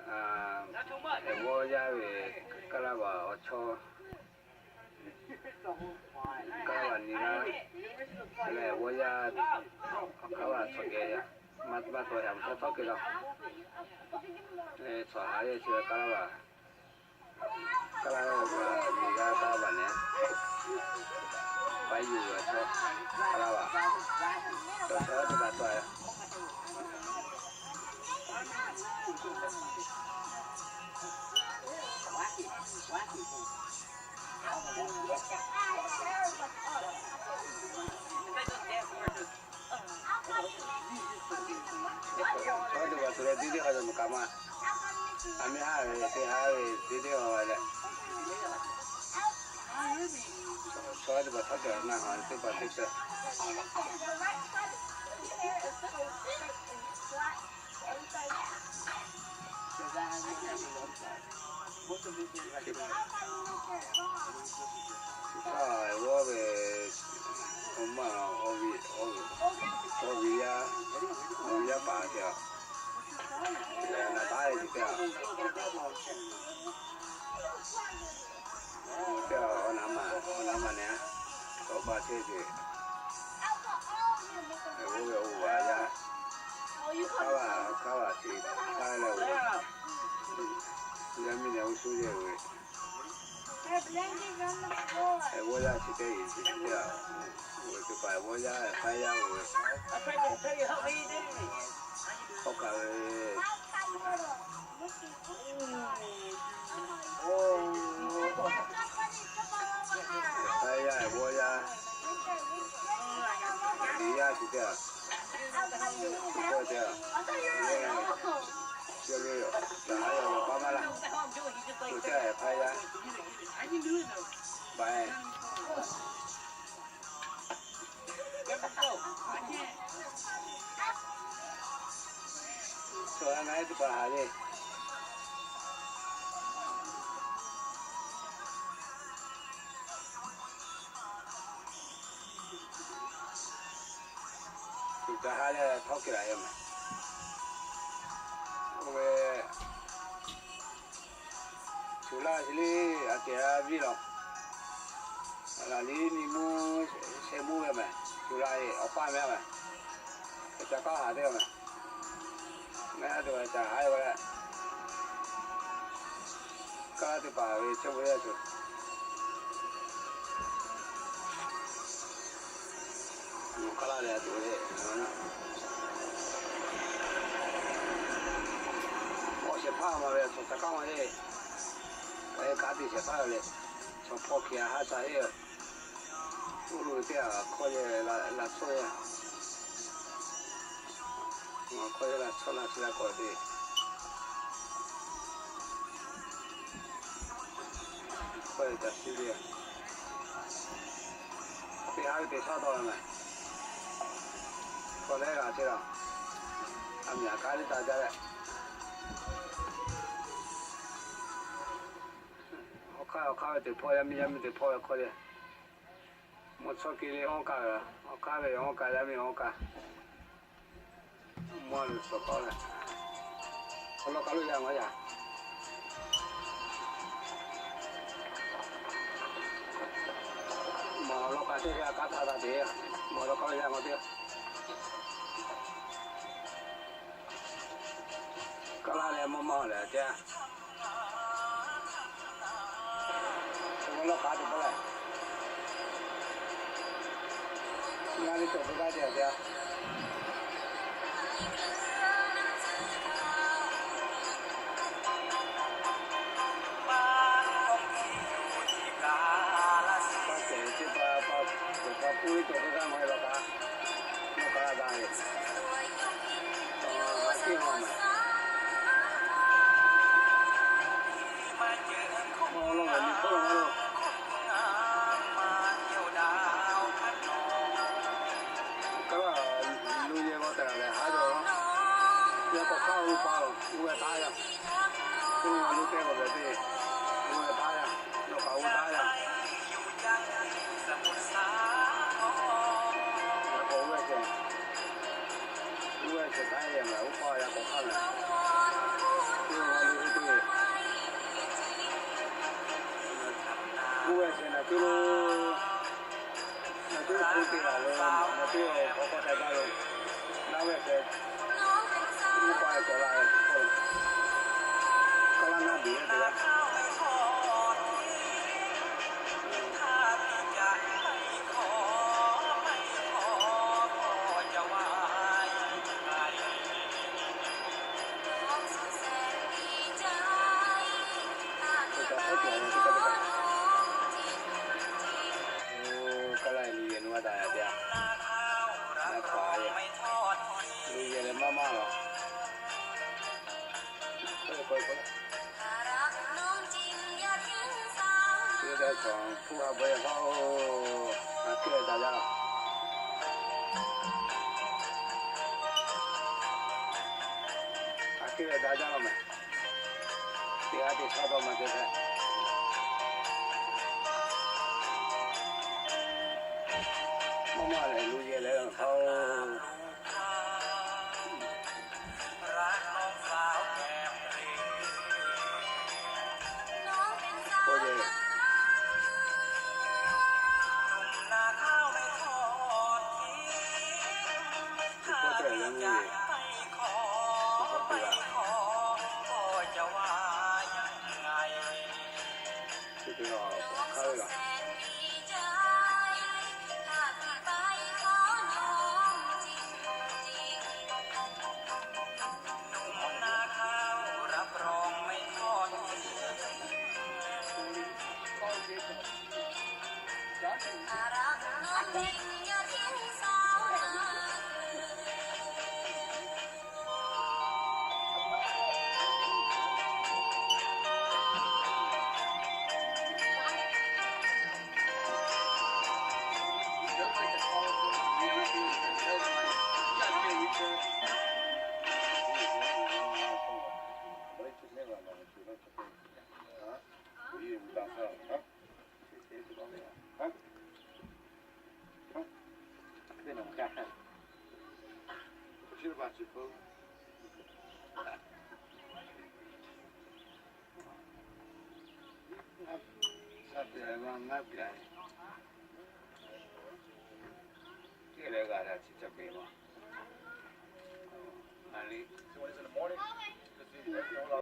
Eˬ, g'awˇ yaˇ ve kaˇ laˇ baˬ awˬ chawˇ, kaˇ laˇ baˬ nyi g'aˇ leh g'awˇ yaˇ awˬ hk'aˇ baˬ chaw geh yaˇ maˇ taw yaꞈ mvuhˇ tawˇ hkawˇ keu la. Chaw haˍ yehˬ chi ve kaˇ laˇ baˬ, kaˇ laˇ baˬ nyi g'aˇ kaˇ laˇ baˬ nyi, paˇ yuˬ ve chaw kaˇ laˇ baˬ, chaw teˇ hpaˍ taw yaˇ. Chaw teˇ hpaˍ tuˬ leh teˇ teˇ hk'a dehꞈ mvuhˇ kaꞈ maˇ, a miˇ haˉ ve teˇ haˉ ve teˇ teˇ hk'a leh, chaw teˇ hpaˍ htawˇ cawˬ na ha teˇ hpaˍ teˇ cawˬ. G'awˇ ve, awˬ ma, awˬ viˉ yaˇ, awˬ viˉ yaˇ paˍ teˇ a, naˍ taˉ ve teˇ a, awˬ naˍ ma, awˬ naˍ ma neh, awˬ pa chehˇ ve, g'awˇ ve awˬ g'aˇ yaˇ, hk'aˇ laˇ, hk'aˇ laˇ chi hk'aˇ leh, yaˇ miˇ neh g'uˇ suhˉ yehˬ ve, g'awˇ yaˇ chi teˇ yeˬ chi teˇ a, g'awˇ teˇ hpaˍ g'awˇ yaˇ hk'aˇ yaˇ ve, hk'aˇ kaꞈ ve, hk'aˇ yaˇ g'awˇ yaˇ, teˇ yaˇ chi teˇ a, teˇ a, yehˬ, yehˬ ve, yaꞈ hk'aˇ yaˇ ve pa maˇ laˇ, teˇ a hk'aˇ yaˇ, ba e. Chaw yaˇ ngaˬ teˇ hpaˍ haˍ le. Tuˬ ca ha leh htawˇ keu laꞈ yaˇ mehˬ. Oˇ ve Suˍ laˇ chi le, a cehˬ a viˉ lawˬ. Laˬ liˇ nyi mvuhˇ sheh mvuhˇ ve mehˬ. Suˍ laˇ e awˬ paˇ mehˬ mehˬ. Ca kaˉ haˍ teˇ g'aˇ mehˬ. Ngaˬ yaˇ teˇ g'aˇ ca haˍ e g'a leh, kaˇ laˇ teˇ hpaˍ ve chehˇ ve yaˇ tuˬ, kaˇ laˇ leh tuˬ ve, awˬ shehˍ hpaˇ ma ve chaw ca kaˉ ma le. Kaꞈ e kaꞈ teˇ shehˍ hpaˇ le. Chaw hpawˇ hkiˬ a haˉ sha heˆ. Oˇ lo teˇ g'aˇ hkawˇ yehˬ laꞈ shawˉ yaˇ. Ngaˬ hkawˇ yehˬ laꞈ shawˉ laꞈ shawˉ yaˇ k'awꞈ te. Hkawˇ yehˬ ca shiˉ le. Teˇ haˉ ve teꞈ shaˉ taw mehˬ. Hkawˇ lehˬ g'a chehˇ la. A miˬ a kaˉ teˇ taˇ jaˇ leh, awˬ hk'aˇ awˬ hk'aˇ ve teꞈ hpawˇ, yaˇ miˇ yaˇ miˇ teꞈ hpawˇ ve hkawˇ lehˬ, mvuhˇ chawˇ ke le awˬ kaˇ ve, awˬ hk'aˇ ve awˬ kaˇ, yaˇ miˇ awˬ kaˇ. Mvuhˇ a lo suhˍ k'aw leh, awˬ lawn kaꞈ lo yaˇ ngaˬ yaˇ. Mvuhˇ awˬ lawn kaꞈ teˇ g'aˇ kaꞈ htaˇ taˇ te. Mvuhˇ awˬ lawn kaꞈ lo yaˇ ngaˬ teˇ. Kaˇ laˇ leh maˇ maˇ lehˬ te. Awˬ lawn kaꞈ teˇ hpaˍ lehˬ, ngaˬ liˇ cawˬ keu gaˇ te a te a. Pa cehˬ ve teˇ pa, pa cehˬ pa puiˉ cawˬ keu gaˇ maˇ heˆ law kaꞈ, maˇ kaꞈ g'a daꞈ ve. Aˬ, a ciˉ haw mehˬ. Awˬ lawn ve nyi hkawˇ lo maˇ lo. Kaˇ laˇ lu yehˬ g'aw tehꞈ lehˬ haˉ jaw. Yaˇ k'awꞈ hk'aˇ g'uˇ pa lo g'uˇ ve taˉ yaˇ. Oˇ ve g'a lo teˇ g'aˇ ve teˇ, g'uˇ ve taˉ yaˇ. Yaˇ k'awꞈ g'uˇ taˉ yaˇ. Yaˇ k'awꞈ g'uˇ ve ceh, g'uˇ ve ceh taˉ yaˇ mehˬ, oˇ pa yaˇ k'awꞈ hk'aˇ mehˬ. Oˇ ve g'a lo Kaˇ laˇ lu yehˬ nu a daꞈ yaꞈ te a. Lu yehˬ leh maˇ maˇ lawˬ. Hpu ha baweh k'o, a kehˉ daꞈ jaˇ. A kehˉ daꞈ jaˇ law meh. Teˇ g'aˇ teˇ hk'aˇ dawˇ maˇ ceh hpehꞈ. Maˇ maˇ lehˬ, lu yehˬ leh k'o.